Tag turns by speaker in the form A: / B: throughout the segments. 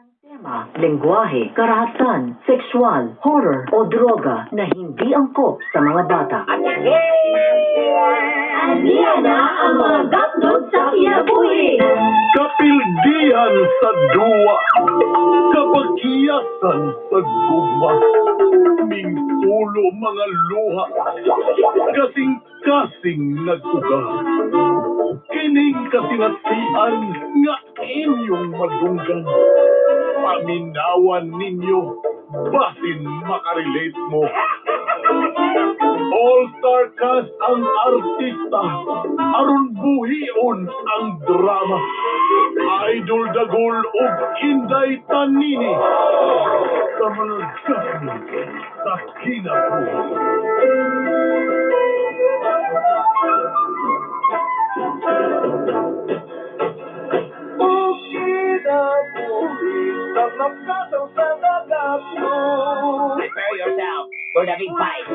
A: Tema, lengguwahe, karahasan, sexual, horror o droga na hindi angkop sa mga bata.
B: Aniya na ang mga gapnod sa kinabuhi.
C: Kapildihan sa duwa, kapakiyasan sa gugma, mingtulo mga luha, kasing-kasing nag-uga. Kining kasinatian nga inyong madunggan, paminawan ninyo, basin makarelate mo. All-star cast ang artista, aron buhion ang drama. Idol Dagol ug Inday Tanini sa mga gapon sa kinabuhi.
D: O kinabuhi sa mga sa gagapon.
E: Prepare yourself for the big fight.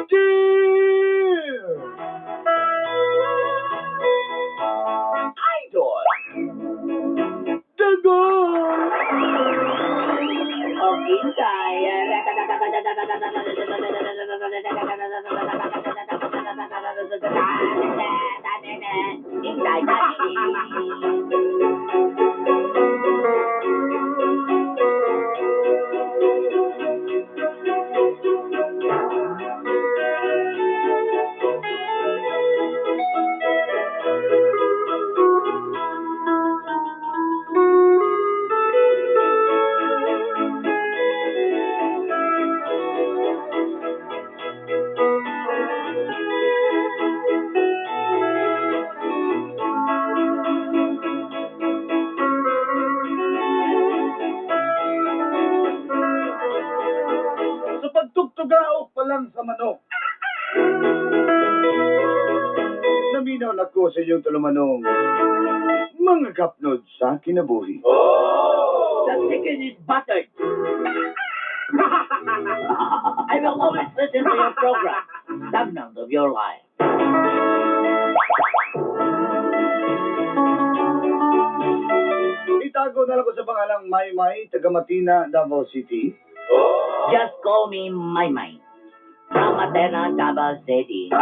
D: Cheers!
E: Idol.
D: Dagol!
E: Og Inday. Inday Tanini.
D: Sa pagtugtugaok pa lang sa manok. Naminaw na ko sa inyong tulumanong mga kapnod sa kinabuhi.
E: The chicken is buttered. I will always listen to your program, Stagnant of Your Life.
D: Itago na lang ko sa pangalang Maymay, taga Matina, Davao City.
E: Just call me Maymay. From Athena, Davao City.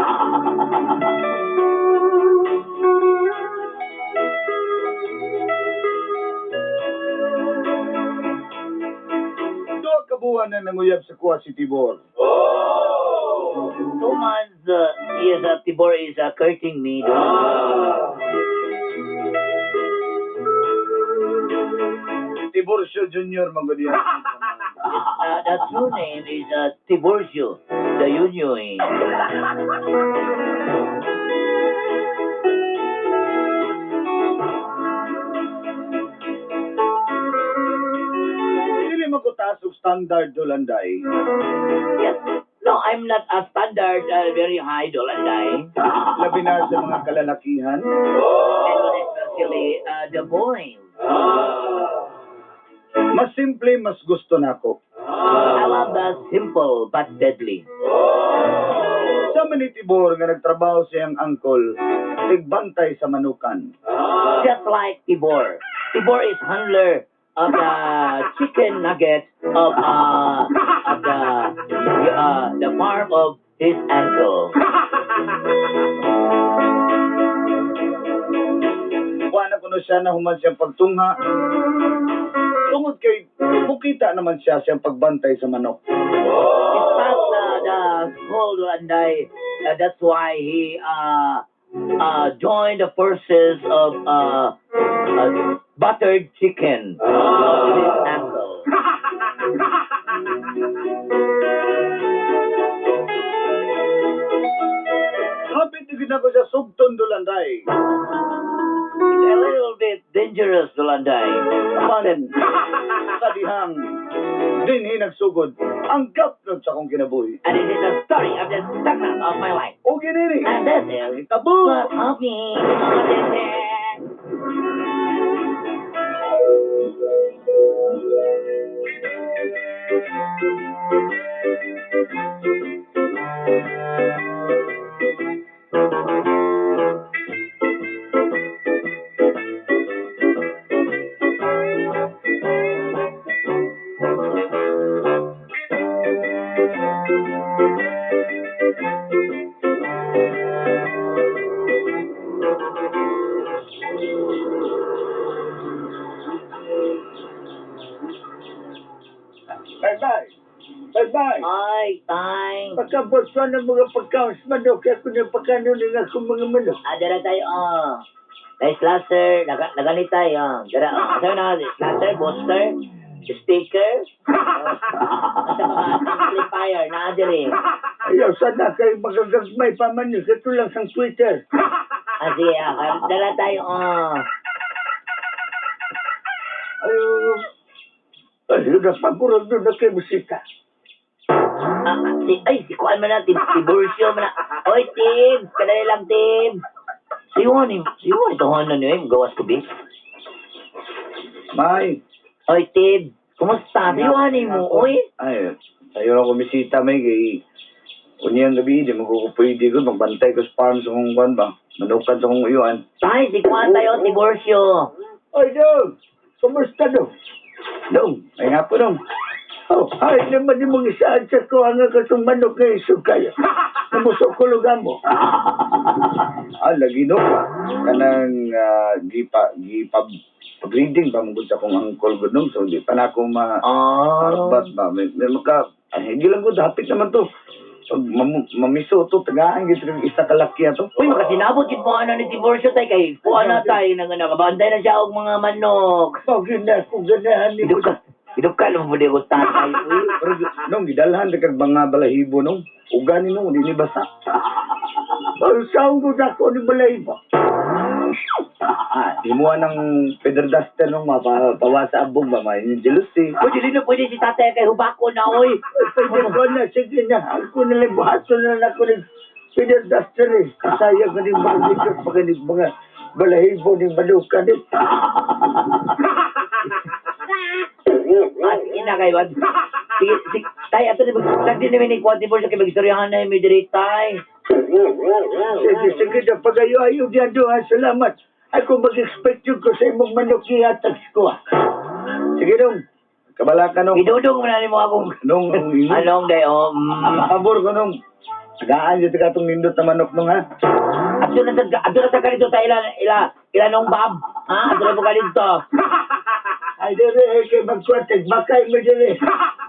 D: Duha ka buwan na nanguyab sa kuha si Tibor.
E: 2 months is Tibor is courting me.
D: Tiburcio Jr. Manggodian.
E: The true name is Tiburcio, the Union.
D: Dili man ko taas og standard Dolanday.
E: Yes. No, I'm not a standard, very high Dolanday.
D: Labi na sa mga kalalakihan.
E: And especially the boys.
D: Mas simple, mas gusto nako.
E: I love the simple but deadly.
D: Sa Sama ni Tibor nga nagtrabaho siyang angkol, tigbantay sa manukan.
E: Just like Tibor. Tibor is handler of the chicken nuggets of the farm of his uncle.
D: Wa na kuno siya na human siyang pagtungha. Tungod kay mukita naman siya siyang pagbantay sa manok.
E: He passed the school and that's why he joined the forces of buttered chicken of his uncle.
D: Hapit na gid ako sa sugton, Dulanday.
E: It's a little bit dangerous, Dulanday.
D: Apan sa dihang dinhi nagsugod ang gapnod sa akong kinabuhi.
E: And it is the story of the success of my life.
D: O ginini.
E: And this is
D: Tabo.
E: what of me.
F: Bye-bye. Bye-bye.
E: Ay, tay.
F: Pagkabot ko ng mga pagkaon sa manok, ako na pagkanunin ako mga manok.
E: Ah, dara tayo, ah. Tay slasher, naganit tayo, ah. Dara, ah. Sabi na, slasher, booster, sticker, oh. Sa mga amplifier, na diri.
F: Ayaw, sana kayo magagagmay pa man yun. Ito lang sa Twitter.
E: Ah, sige, ah. Dara tayo, ah.
F: Ayaw, ay, napagurag doon na kayo musika.
E: Ah, ah, si, ay, si Kuan man na, Tiburcio man na. Oy, Tib, kadali lang, Tib. Si Juan, eh, si Juan, ito na niyo, eh, gawas ko, bi.
D: May.
E: Oy, Tib, kumusta? Si Juan, eh, mo, oy.
D: Ay, sayo lang kumisita may kay unyang gabi di mo ko pwede ko magbantay ko sa farm sa kong kuan ba. Manukan sa kong uyuan.
E: Tay, si Kuan tayo, Tiburcio.
F: Ay, dong! Kumusta dong?
D: Dong, ay nga po dong.
F: Oh, ay naman yung mga isaan sa ko ang katong manok na isog kayo. Namusok ko lugar mo.
D: Ah, lagi no pa. Kanang gipa gipa pag-reading pa mo gud sa akong angkol gud nung so di pa na ako ma
E: Ah.
D: bat ba may maka ay, hindi lang gud hapit naman to. Pag mamiso to tagaan gid kag isa ka laki ato.
E: Uy, makasinabot gid mo ano ni Tiburcio tay kay kuan na tay nang nakabantay na siya og mga manok.
F: Oh, gina, kung ganahan ni
E: Hidup ka. Hidup ka lang mo ko tatay. Uy.
D: Pero nung gidalhan ra kag mga balahibo nung ugani nung di ni basa.
F: Oh, saan ko na ako ni Balay ba?
D: Ah, himuha ng feather duster nung mapawa sa abog ba may jealousy.
E: Uy, dili na pwede si tatay kay hubako na oy.
F: Ay, pwede ko na, sige na. Ako na lang, buhaton na lang ako ng Peter Duster eh. Kasaya ka ni mga dito, pag mga balahibo ni Manuka ni.
E: Ah, sige na kay wag. Sige, sige. Tay, ato ni mag din namin ni kuan Tiburcio kay magistoryahan na mi diri tay.
F: Sige, sige na, pag-ayo-ayo diyan doon, salamat. Ako mag-expect yun ko sa imong manok ni hatag ko. Ah.
D: Sige dong. Kabala ka nung.
E: Idudong mo na nimo akong
D: Nung
E: anong day oh.
D: Pabor ko nung. Tagaan dito ka itong nindot na manok nung ha.
E: Adto na sa kanito sa ila ila ila nung bab. Ha? Adto na po kanito.
F: Ay, dire, eh, kay magkwatag, bakay mo dire.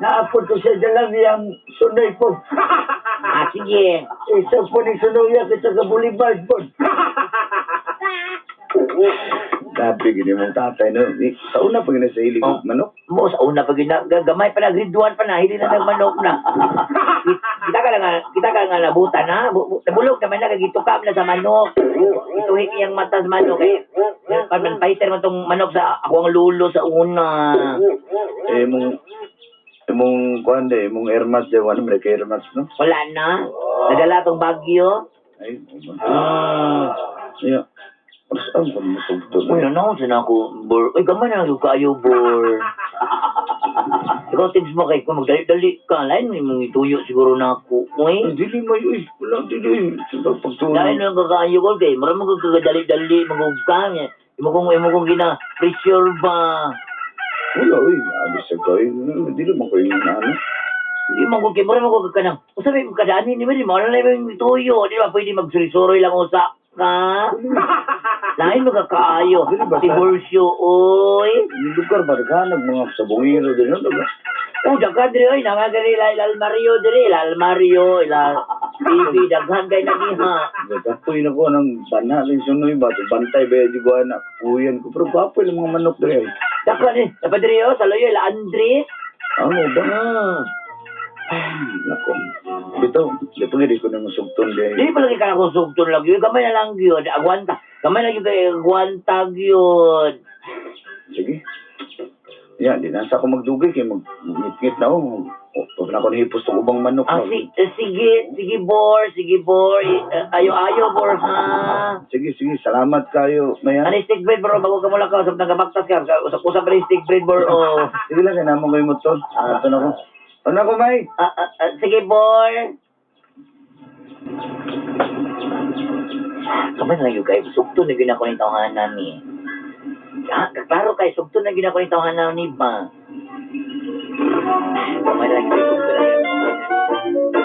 F: Naapod ko sa dalang iyang sunay po.
E: Ah, sige.
F: Isa po ni sunoy kita sa Boulevard po.
D: Grabe gini mong tatay no. Eh, sa una pag sa hilig
E: Oh.
D: manok.
E: Mo sa una pag gamay pa na grade 1 pa na hili na ng manok na. Kita ka nga nabutan na. Nabulog naman na kagitukam na sa manok. Ituhi iyang mata sa manok eh. Pan man fighter man tong manok sa ako ang lulo sa una.
D: Eh mong imong kuan de imong airmax de wala man kay airmax no.
E: Wala na. Nadala tong Bagyo.
D: Ay, ah. Yeah. Saan ko masugto?
E: Uy, ano sa na ako, bor. Uy, gamay na lang yung kaayo, bor. Ikaw tips mo kay kung magdali-dali ka, lain mo imong ituyo siguro na ako.
D: Ay,
E: Uy.
D: dili may, uy. Wala, dili. Sa pagtulog.
E: Dahil nang kakayo ko kay, marami ko kagadali-dali magugkang. Imo kong gina pressure ba?
D: Wala, uy. Abis sa kayo. Dili man ko yung ano.
E: Hindi man ko kay marami ko kakanang. Usa may kadani ni mo na lang imong ituyo, di ba pwede magsuroy-suroy lang usa ka? Lain mo kakaayo.
D: Dili ba, sir?
E: Divorcio, oy.
D: Yung lugar ba, naghanap mga sabongero din. Ano ba?
E: Oh, daghan diri oy, nangagari ila ila Mario diri, ila Mario, ila TV daghan kay nagiha.
D: Nagkapoy na ko ng banalin sunoy ba? Bantay ba di ko anak? Puyan ko. Pero gwapo yung mga manok diri.
E: Daghan eh. Dapat diri oh, sa loyo ila Andres.
D: Ano ba?
E: Ah.
D: Nako. Bitaw, di pa gid ko na masugton di.
E: Dili pa lagi ka na kung sugton lang yun. Gamay na lang yun. Agwanta. Gamay na yun kay agwanta yun.
D: Sige. Yan, di nasa ako magdugay kay mag-ngit-ngit na ako. O, pag na ako nahipos tong ubang manok.
E: Ah,
D: na.
E: sige, sige, Bor. Sige, Bor. Ayo-ayo, Bor, ha?
D: Sige, sige. Salamat kayo, Maya.
E: Ano yung stick bread, bro? Bago ka mula ka, usap nagabaktas ka. Usap-usap pa yung stick bread, bro. Oh.
D: Sige lang, kaya naman ko yung motor. Ato na ko. Ano ko, May?
E: Sige, Bor. Kamay na lang yun kayo. Sugto na yun ako ni tawhanan ni. Ah, klaro kayo. Sugto na yun ako ni tawhanan ni ba? Kamay na lang yun kayo. Sugto na yun ako ni tawhanan.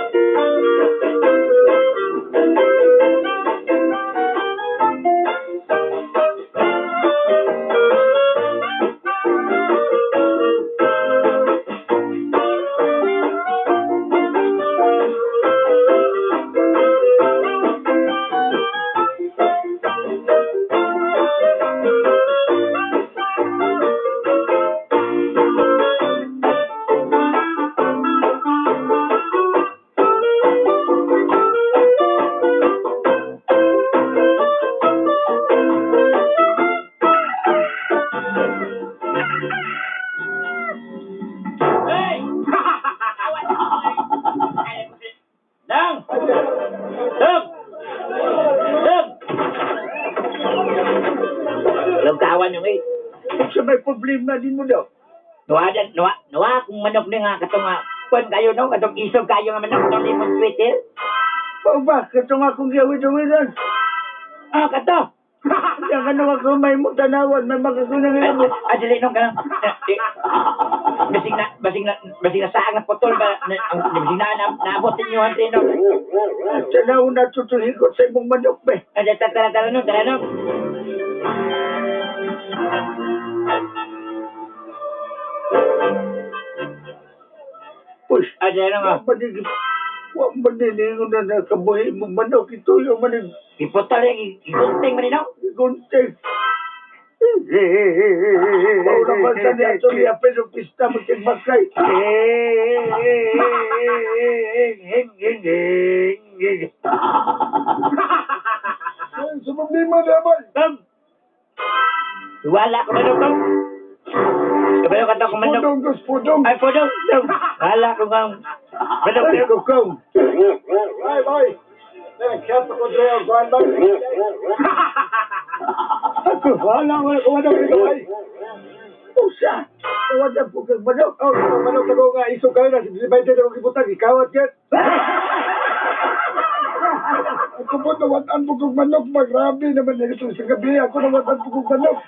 E: Nang! Dog! Dog! Lugkawan yung eh.
F: Sa may problema din mo daw.
E: Nuwa, dan- nuwa, nuwa, kung manok ni nga, katong nga, kuwan kayo no, katong isog kayo nga manok, katong limon sweater.
F: Pao ba, katong akong gawin-gawinan.
E: Ah, kato!
F: Yan ka naman kung may mo tanawan, may makakunang
E: Ay,
F: ilabot.
E: ah, dili nung kanang, eh, basing na saang na putol ba, na, ang, basing na, na, naabot ninyo ang trino.
F: Tanaw na tutuhikot sa imong manok ba.
E: Ay, tara, tara, tara, no, tara, no.
F: Uy,
E: Ah, dili nung, ah.
F: wa man din, wa man din ingon na nakabuhi imong manok, ituyo man din,
E: Iputol yung, igunting man nino.
F: gunting. Paura pa sa niya, ito niya, pero pista mo tigbakay.
C: Sa problema naman.
E: Bang! Wala ko manok, bang! Kabayo ka to kung manok.
C: Pudong, gus, pudong.
E: Ay, pudong! Dong. Wala ko kang manok.
F: Ay, kukaw.
C: Ay, bay. Eh, kaya pa ko dre ang kuan bay.
F: Ako,
C: Wala, wala ko manok dito bay.
F: usa. Wala po kang manok.
C: Oh, kung manok ako nga iso kayo na si Biden ako gibutang ikawat yan. Ako po nawatan po kong manok, magrabe naman ito sa gabi. Ako nawatan po kong manok.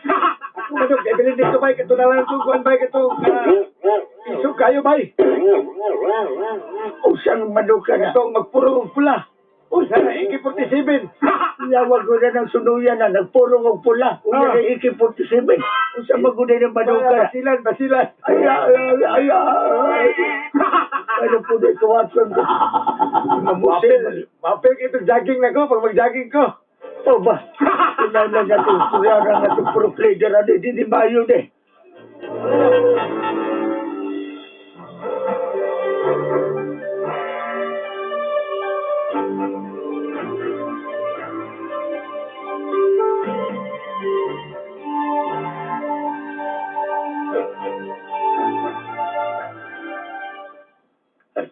C: Ako manok, ebilin dito bay, kato na lang itong kuan bay, kato. Iso kayo bay.
F: Usang manok ka na.
C: Katong magpuro og pula. Uy, sana AK-47.
F: Lawag ko na ng sunuyan na, nagpuro og pula. Unya
C: Ah.
F: na AK-47. Usa magunay ng manok ka na.
C: Basilan, basilan.
F: Ay, ay, ay, ay, ay. Ano po na ikawasan ko? Mamusin.
C: Mapil itong jogging na ko pag mag-jogging ko.
F: O ba? Kinala na itong suyara na itong pro player. Ano, hindi ni Mayo na eh.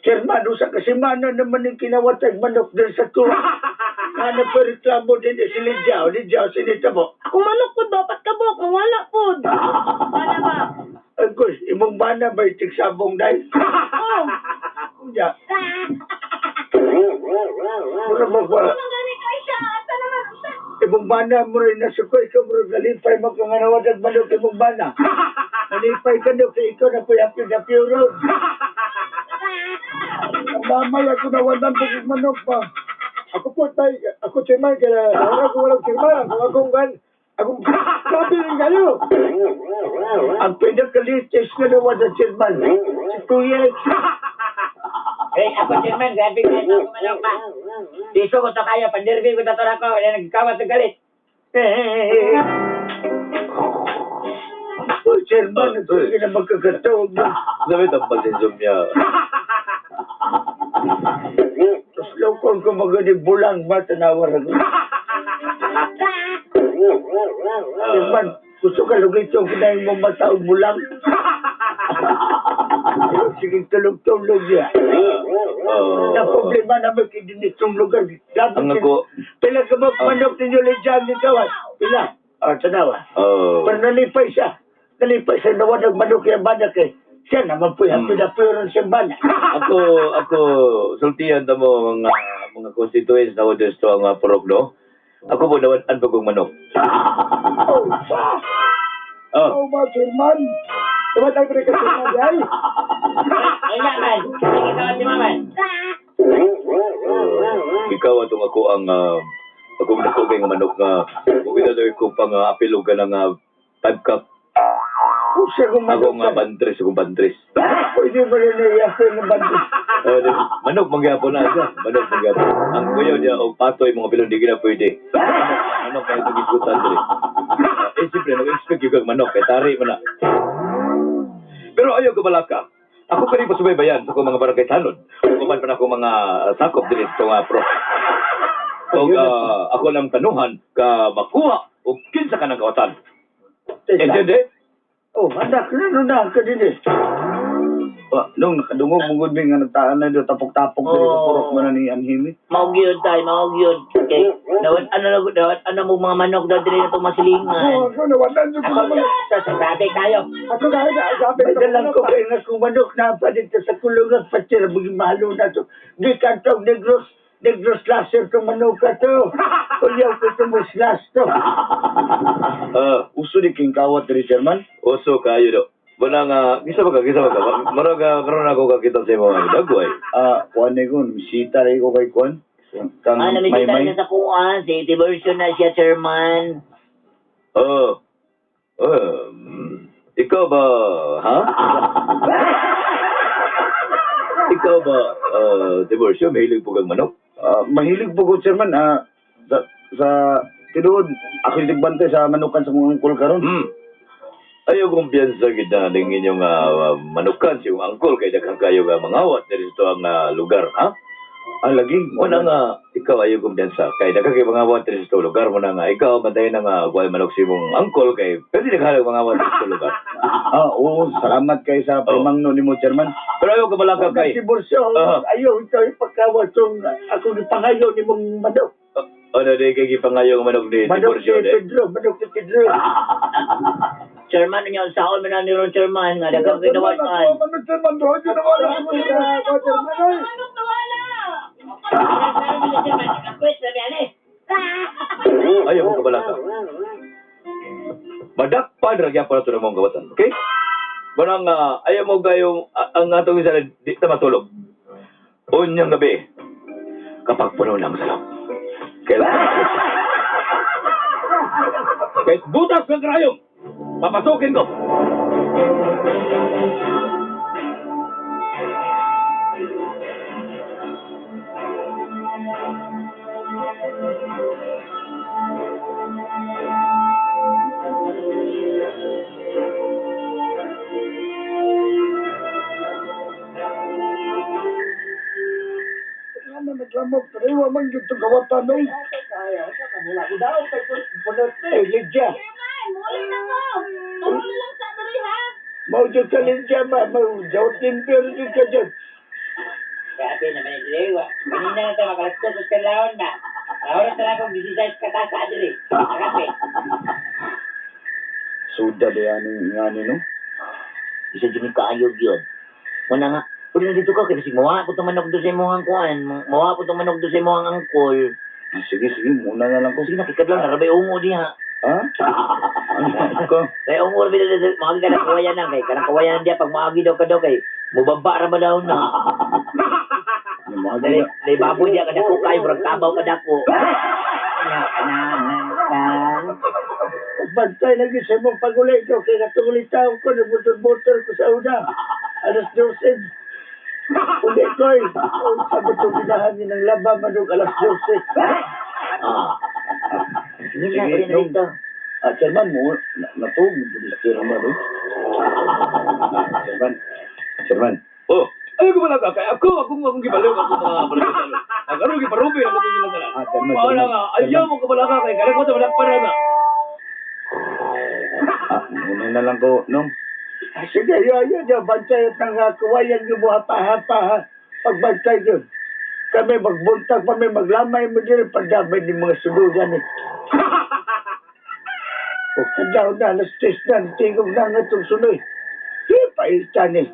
F: Chairman, usa ka semana naman yung kinawatag manok din sa tuwa. Ano pa reklamo din eh, si Lidya. Lidya, sinita mo.
B: Akong manok po, dapat kabok, mawala po. Wala ba?
F: Agos, imong bana ba tigsabong dai?
B: Oh.
F: Kuya. Mura magwala.
B: Anong gani kay siya? Asa naman usa?
F: Imong bana mo rin nasuko, ikaw mo rin nalipay mo kung ano wadag manok imong bana. Nalipay ka no, kay ikaw na po'y happy na pure.
C: Ang lamay ako nawatan bukog manok ba. Ako po tay, ako chairman kaya ako walang chairman, ako akong gan, akong grabe rin kayo.
F: Ang pinakalitis na naman sa chairman, si Kuya X.
E: Eh, ako chairman, grabe kayo ako manok pa. Piso ko to kayo, pandirbi ko to to ako, kaya nagkawat ng galit.
F: Eh, Oh, chairman,
D: Oh,
F: hindi na magkakatawag na.
D: Sabi tampal si Zoom niya.
F: Tapos lokon ko magaling bulang ba, tanawar ako. Chairman, gusto ka lugito, kinain mo mataog bulang. Sige, tulog-tulog niya.
D: Oh.
F: Na problema naman kay dinitong lugar. Dapat
D: Ang ako-
F: Pila ka ba manok ninyo lang ni kawan? Pila? Ah, tanawa.
D: Oh.
F: Pero nalipay siya. Nalipay siya nawa ng manok yung bana kay. Siya naman po yung pinapuro siya bana.
D: Ako sultihan ta mo mga constituents na wala sa ang purok no. Ako po nawad an pagong manok.
C: Oh, sa.
D: Oh.
C: Oh, ba chairman. Diba tayo pre ka chairman ay?
E: Ay, nga man. Sige, kawat si maman.
D: Ikaw atong ako ang akong dako kay nga manok nga kung ginadawin ko pang apil og kanang 5 cup
F: Usa kong
D: ako
F: manok.
D: nga bantres akong bantres.
F: Pwede ba rin na ng bandi?
D: Oh, di, manok mangyapon na siya. Manok mangyapon. Ang kuyaw niya og patoy mga pilon di gina pwede. Manok kayo itong isgutan diri. Eh siyempre nag-expect yung kag manok kay tari man na. Pero ayaw ko balaka. Ako pa rin pasubaybayan sa akong mga barangay tanod. Uban pa na akong mga sakop diri sa itong pro. Og ako lang tanuhan ka makuha og kinsa ka ng kawatan. Intindi?
F: Oh, anak, ano na ka din eh.
D: Wa, nung nakadungog mong mi nga nagtaan na do tapok-tapok diri sa
E: Oo.
D: purok man na ni Anhimi.
E: Maog yun tayo, maog yun. Okay. Nawat, ano, nawat, ano mo mga manok daw diri na itong masilingan.
C: Oh, ako nawatan jud ko
E: Ako,
C: manok.
E: sa grabe kayo.
C: Ako kahit sabi
F: May dalang ko kayo nga kung manok na pa dito sa kulungan pati na maging mahalo na to. Di ka to, negros, negros slasher to manok ka to. Kuyaw ko ito mo slash to.
D: Ah,
G: Uso di king kawat diri chairman.
D: uso kayo do. Wala nga, gisa ba ka, gisa ba ka? Marag karon ako kakita sa imo nga dagway.
G: Ah, kuan ni ko, misita rin ko kay kuan. Kang
E: Ah,
G: may
E: namisita
G: may.
E: na sa kuan. City version na siya, chairman.
D: Oh. Ikaw ba, ha? Ikaw ba, divorcio, mahilig po kang manok?
G: Ah, mahilig po ko chairman ah sa tinuod ako yung nagbantay sa manukan sa mga angkol karon.
D: Ayaw kumpiyansa gid na ning inyong manukan si iyong angkol kay daghang kayo nga mangawat diri sa ang lugar, ha?
G: Ah, lagi.
D: Muna nga ikaw ayaw kumpiyansa kay daghang kayo mangawat diri sa lugar mo na nga ikaw bantayan na nga kuhay manok si imong angkol kay pwede naghalag mangawat diri sa lugar.
G: Ah, oo, salamat kay sa pamangno nimo chairman.
D: Pero ayaw kabalaka kay
F: Si Borsyo,
D: Ah.
F: ayaw ito ipagkawat tong ako gipangayo ni mong manok.
D: Ano di kay gipangayo nga manok ni
F: Manok si
D: divorcio de.
F: Pedro, manok si Pedro.
E: Chairman, ano yung saon mo na ni Ron Chairman nga daghang
C: Chairman, ako
E: kinawatan.
C: manok chairman do jud nawala ko sa chairman ay.
B: Manok nawala.
E: Chairman, nakakwit na yan eh.
D: Ayaw mo kabalaka. Madakpan ra gyapon ato mong kawatan. Okay? Manang ayaw mo gayo ang atong isa di ta matulog. Unyang gabi kapag puno ng salop. Kailangan. Kahit butas ng karayom, papasukin ko.
C: Ano naglamok pero wa man gyud tong kawatan ay.
F: Kaya, sa kanila. Daw, kay bunot eh, Lydia.
B: Chairman, muli na ko. Tulo na lang sa diri ha.
F: Mau dyan ka Lydia, ma, mau jawat timper dyan ka dyan.
E: Grabe naman yung dili. Kanina na ito, makalastos sa kanlaon na. Ahora na akong 16 katasa dili. Nakape.
G: Suda di ani ngani no.
E: Isa jud ni kaayog yun. Wala nga, pwede na dito ka, kaya kasi mawa po itong manok doon sa imuhang kuan, mawa po itong manok doon sa imuhang angkol.
G: Ah, sige, sige, muna na lang ko.
E: Sige na, kikadlaw, narabay ungo diha.
G: Ha? Ano ko?
E: Kaya ungo rabi na, maagi ka ng kawayan na, kay kanang kawayan diha, pag maagi daw ka daw, kay mubaba ra ba daw na.
G: Mga
E: Dali, dali baboy diha kadako kayo, murag tabaw kadako. Na,
F: Bantay lagi sa imong pagulay ko, kaya natungulitaw ko, nagbutor-butor ko sa una. Alas 12. Uli ko eh. Sa butong ginahan ng laba, manong alas 12.
E: Ah. Sige na,
G: Sige,
E: pwede na
G: nung-
E: dito.
G: Ah, chairman mo, natug, chairman, eh. Ah, chairman. Chairman.
D: Oh, ayaw ko malaka kay ako akong akong gibaliw ako mga barangay. Ang karon giparubi ako sila tanan.
G: Ah, chairman,
D: Wala
G: chairman.
D: nga, ayaw mo kabalaka kay kaya ko sa malakpan na.
G: Ah, muna na lang ko, nung.
F: Ah, sige, yun, yun, yun. Bantay at ng kawayan yung buha pa, pa, ha. Pagbantay yun. Kami magbuntag kami, maglamay mo din, pandamay ni mga sulugan eh. O kadaw na, alas 3 na, tingog na nga itong suloy. Di, pailitan eh.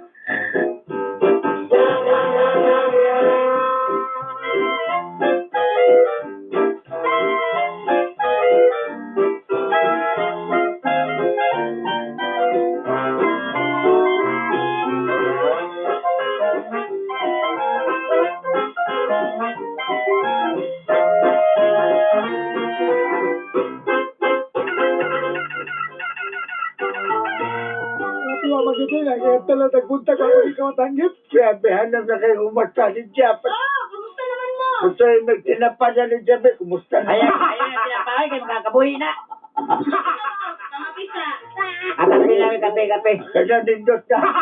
C: Grabe wa magiging na kaya tala nagbuntag ako ikaw tanggip.
F: Grabe, hanap na kayo umata ni Japan.
B: Oh, kumusta naman mo?
F: Kung sa'yo nagtinapa na ni Japan, kumusta na?
E: Ayan, ayan na pinapakay, kay makakabuhi na.
B: Mga pisa.
E: Ah, kape lang, kape, kape.
F: Kaya nindot na.
B: Oh,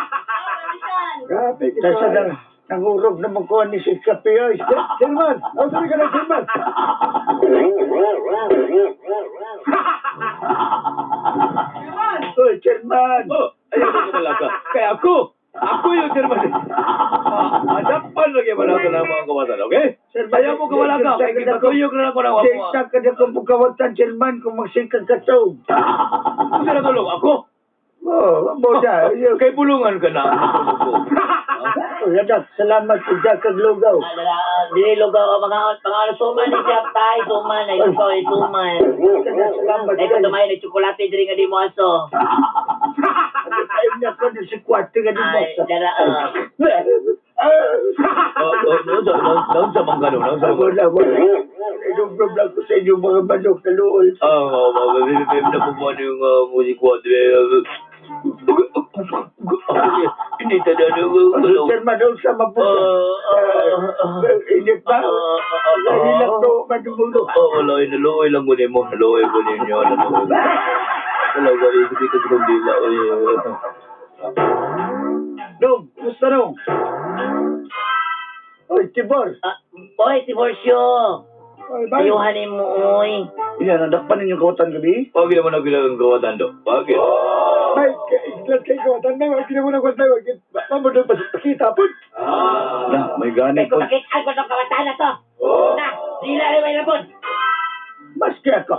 B: pandesal.
C: Grabe ikaw.
F: Kaysa nang nangurog na magkuha ni si Kape, oy.
C: Chairman, oh, sorry ka na, Chairman.
F: Oy, Chairman!
D: Oh, ayaw ko kabalaka. Kaya ako, ako yung chairman. Ah, adakpan lagi ba nato ng mga kawatan, okay?
F: Chairman,
D: Ayaw mo kabalaka, kay gipatuyok na lang ko ng ako.
F: Sikta ka na kung bukawatan, Chairman, kung magsikag ka to.
D: Kung saan natulog ako?
F: Oh, mo na.
D: Kay bulungan ka na. Natulog ko.
F: Oy, anak, salamat sa jakag lugaw.
E: Ah, dala, dili lugaw ang mga suman ni Jack tay, suman ay lugaw ay suman.
F: Kaya salamat.
E: Ay ko tumayo ng tsokolate diri nga di mo aso.
F: Ay, nako, na si Kwate nga di mo.
E: Ay, dala, ah.
D: Oh, oh, noon sa manggano, noon sa manggano.
F: Wala, wala. Inumrom lang ko sa inyo mga manok na luol.
D: Ah, oh, oh, napupuan yung musik ko. Hindi talaga.
F: Ano, Chairman, doon sa maputa. Init pa. Nahilak to, madumulo.
D: Oh, wala, naluoy lang ko nimo. Naluoy ko ninyo. Naluoy. Wala ko, isip ko sa kong dila.
G: Dong, kumusta dong?
F: Oy, Tibor.
E: Ah, oy, Tiborcio.
C: Oy, bye.
E: Ayuhanin mo, oy.
G: Iya, nadakpan ninyong kawatan gabi?
D: Pagi naman ako ang kawatan do. Pagi.
C: Bay, iklas kay kawatan na, wag mo na kawatan, wag mo doon pakita po.
G: Na, may gani
E: Kay
G: ko.
E: kung makita ko tong kawataan na to. Na, dila rin may labon.
F: Maski ako.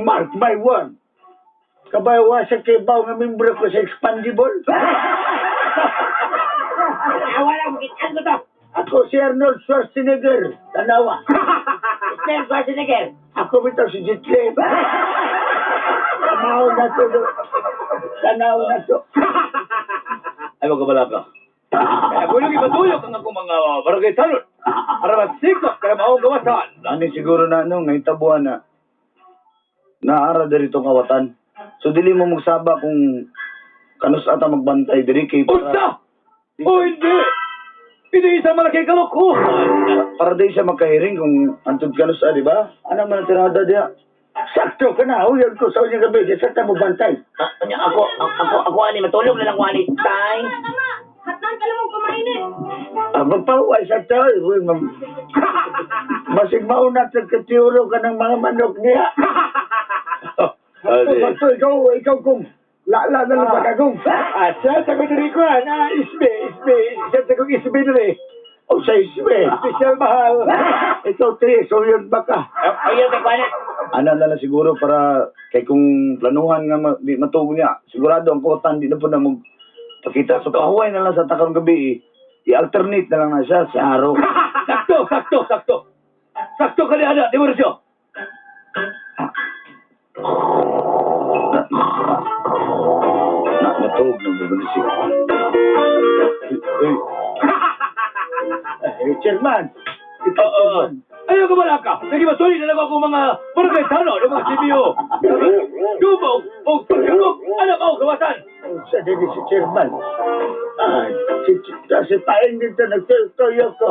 F: Mark my word. Kabayawa sa kibaw nga membro ko sa Expandable.
E: Awa lang, makitaan ko to.
F: Ako si Arnold Schwarzenegger. Tanawa.
E: Sir Schwarzenegger.
F: Ako bitaw si Jitle. Tanaw na to. Tanaw na to.
D: Ay, magkabalaka. Kaya ko lang ipatuyok ang akong mga barangay tanod. Para masikap kaya maong kawatan.
G: Ani siguro na ano, ngay tabuan na naara diri tong kawatan. So dili mo magsaba kung kanus ata magbantay diri kay para
D: Unsa! O hindi! Hindi isang malaking kalokohan!
G: para di siya magkahiring kung antud kanus a, di ba? Ano man ang tirada diya?
F: Sakto ka na. Huyan ko sa unyang gabi. Sa mo bantay.
E: Ah, unya, ako, ako, ako, ani, matulog na lang ko, ani, tay.
B: Tama, tama. Hatnan ka lang kumainit.
F: Ah, magpauway sa tao. Uy, ma'am. Basig mauna sa katiyuro ka ng mga manok niya.
D: Ade.
C: Bato, ikaw, ikaw kung lala na lang ba kung. Ah, siya sa ko diri ko, na isbe, isbe, siya sa kong isbe diri.
F: O sa isme.
C: Special mahal.
F: Ikaw, tres. O yun baka.
E: Ayun, kay Kuana.
G: Ana na lang siguro para kay kung planuhan nga di matug niya, sigurado ang kawatan di na po na mag pakita. So pahuway na lang sa takarong gabi eh. I-alternate na lang na siya sa araw.
D: Sakto, sakto, sakto. Sakto ka ni Ana, Tiburcio.
G: Na, na, natug na ba si. Eh,
F: Eh, chairman. Ikaw,
D: Oo.
F: chairman.
D: Ayaw ka malaka. Lagi matuloy na lang ako mga barangay tano ng mga CBO. Dumog o pagkakog. Alam ako kawatan.
F: Sa dili si chairman. Ah, si Paeng dito nagtuyo ko.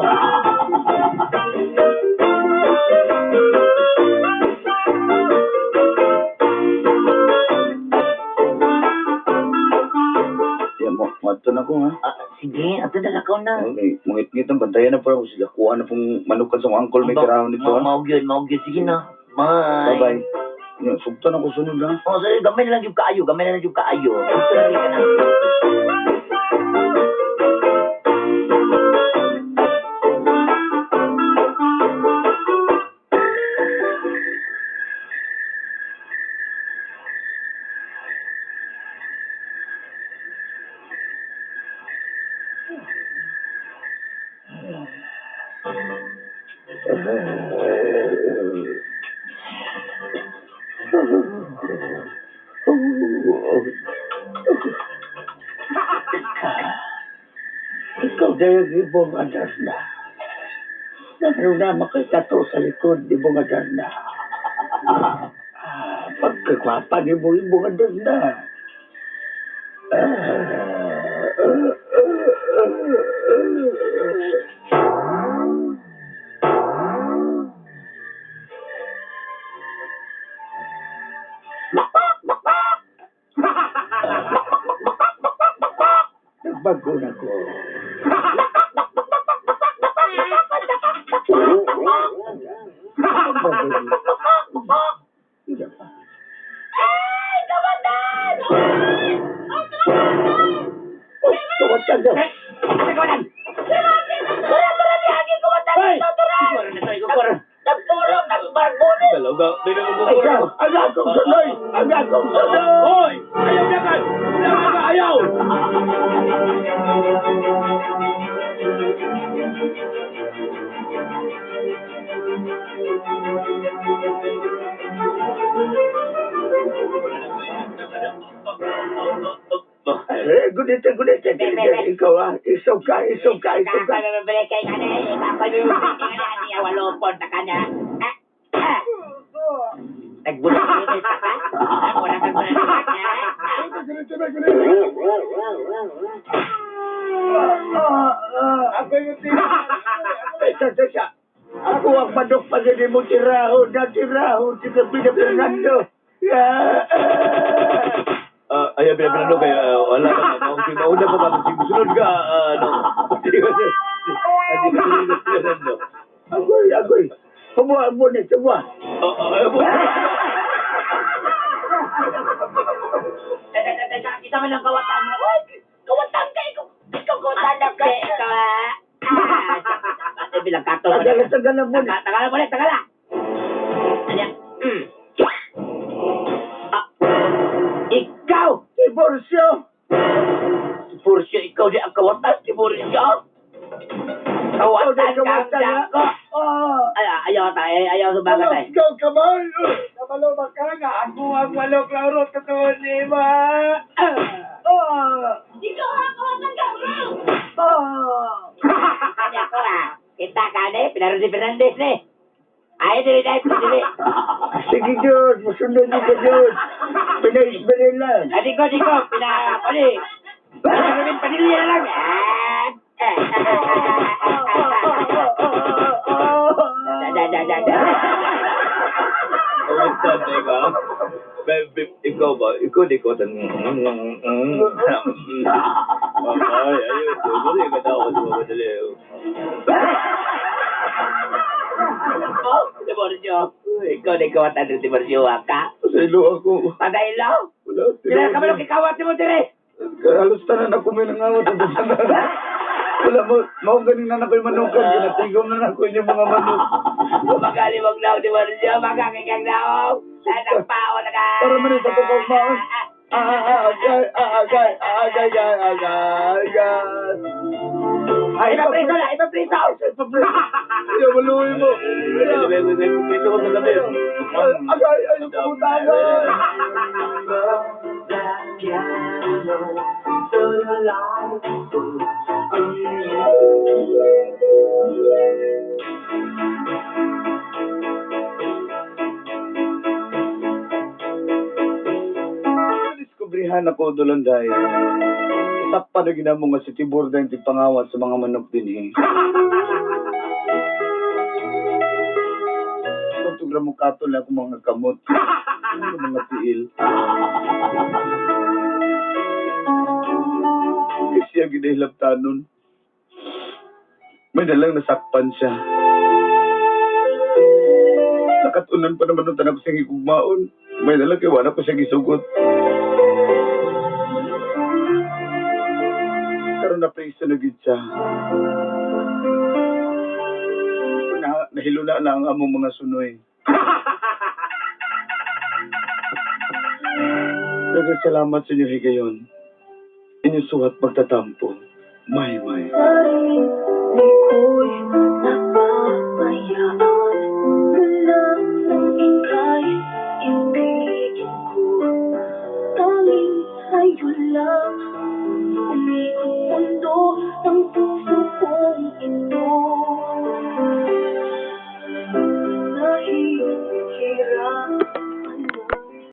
G: yeah, mo, madto na ko ha.
E: Ah, sige, ato na lakaw na.
G: Okay, mungit-ngit ang bantayan na po ako sila. Kuha na pong manukan sa mga angkol may tirahon nito ha.
E: Maog yun, maog yun. Sige na. Bye.
G: Bye-bye. Yan, Sugtan ako sunod ha.
E: Oh, sorry, gamay na lang yung kaayo, gamay na lang yung kaayo. Gusto na ka na.
F: Ikaw dahil ibong adarna. Nagro na makitato sa likod ibong adarna. Ah, pagkakwapa ni mo ibong adarna. Ah, ah, ah, ah, ah. Nagbago na ko. Nagbago na. Hindi pa.
B: Ay, kawatan! Ay, kawatan!
F: Oh, kawatan daw.
E: Kawatan!
B: Tura, tura, biyagi, kawatan!
E: Ay!
B: Tura!
E: Ikaw na to, ikaw na.
B: Nagpurok, nagbarbunin!
D: Dalaw ka. Di na
F: Ay,
D: magkukulang.
F: ang akong sunoy! Ang akong sunoy!
D: Hoy! Ayaw na ka! Wala ka ayaw!
F: Eh, gunite, gunite. Ikaw ah, isaw ka, isaw ka, isaw ka.
E: Nagbulong-bulis ka pa? Wala kang
C: Gunite, gunite. Ako yung tira.
F: Teka, teka. Ako ang manok pa din mo tiraho na tiraho. Tira Pina Fernando. Yeah.
D: Ah, ayaw pinapinano kaya wala ka na. Kung mauna pa ba, kung sunod ka, ah, ano. Hindi ko hindi ko pinapinano.
F: Agoy, agoy. Kumuha mo na, kumuha.
D: Oh, ayaw mo.
E: Kita man ang kawatan mo.
B: Kawatan ka, ikaw, ikaw kawatan na ka.
E: Ikaw ah. Ah, bilang katol.
F: Tagala, tagala mo na.
E: Tagala mo na, tagala. Ano yan? Mm. Ah. Ikaw!
F: Diborsyo.
E: Tiburcio, ikaw di ang kawatan, Tiburcio. Kawatan
F: Ikaw di
E: ka ang
F: kawatan, ha?
E: dako.
F: Ah.
E: Ay, ayaw tayo, ayaw sumagat tayo.
C: Ikaw kamay. Kabalo ba ka nga? Ako ang walok laro totoo ni ma.
F: Ah.
B: Ikaw ang kawatan ka, bro!
F: Ah.
E: Kanya ko ah. Kita ka ni, pinaro si Fernandez ni. Ay, dili dili, dili.
F: Sige, Diyos. Musunod niyo ka, Diyos. Pinais ba nila?
E: Adi ko, di ko, pina, pali. Pinaro rin panilya na lang. Ah, ah, ah, ah, ah. Da, da, da, da, da.
D: Kawatan na ikaw. Babe, ikaw ba? Ikaw di kawatan. Ay, ayaw. Dali ka tao sa mga dali.
E: Oh, Tiburcio. Ikaw di kawatan rin, Tiburcio, ah, ka.
G: Pasaylo ako.
E: Pagailaw.
G: Wala.
E: Kaya ka ba kikawat mo dire?
G: Halos tanan ako may nangawat. Tanan. Wala mo, mao ganing na nakoy manukan, ginatigom na nako inyong mga manok.
E: Magalimog daw di ba niya magakikang daw. Nagpao na ka.
G: Para man sa pagkaugmaon. Ah, ah, ah, agay, ah, agay, ah, agay, agay, agay, agay.
E: Ay, ipapriso na, ipapriso.
G: Ayaw, maluwi mo. Ayaw.
D: Piso ko sa gabi.
G: Agay, ayaw, pumutangan. Diskubrihan ako dolanday. Sakpa na ginamo nga si Tibor dahil tigpangawat sa mga manok din eh. Tugra mo katol ako mga kamot. Ano mga tiil. Kasi ang ginahilabtanon. May dalang nasakpan siya. Nakatunan pa naman nung tanang ko siyang higugmaon. May dalang kay wala ko siyang isugot. Karon na preso na gid siya. Na, nahilula na ang among mga sunoy. Daghang salamat sa inyo higayon. Inyong suhat magtatampo. May may.
B: Sarili ko'y napabayaan.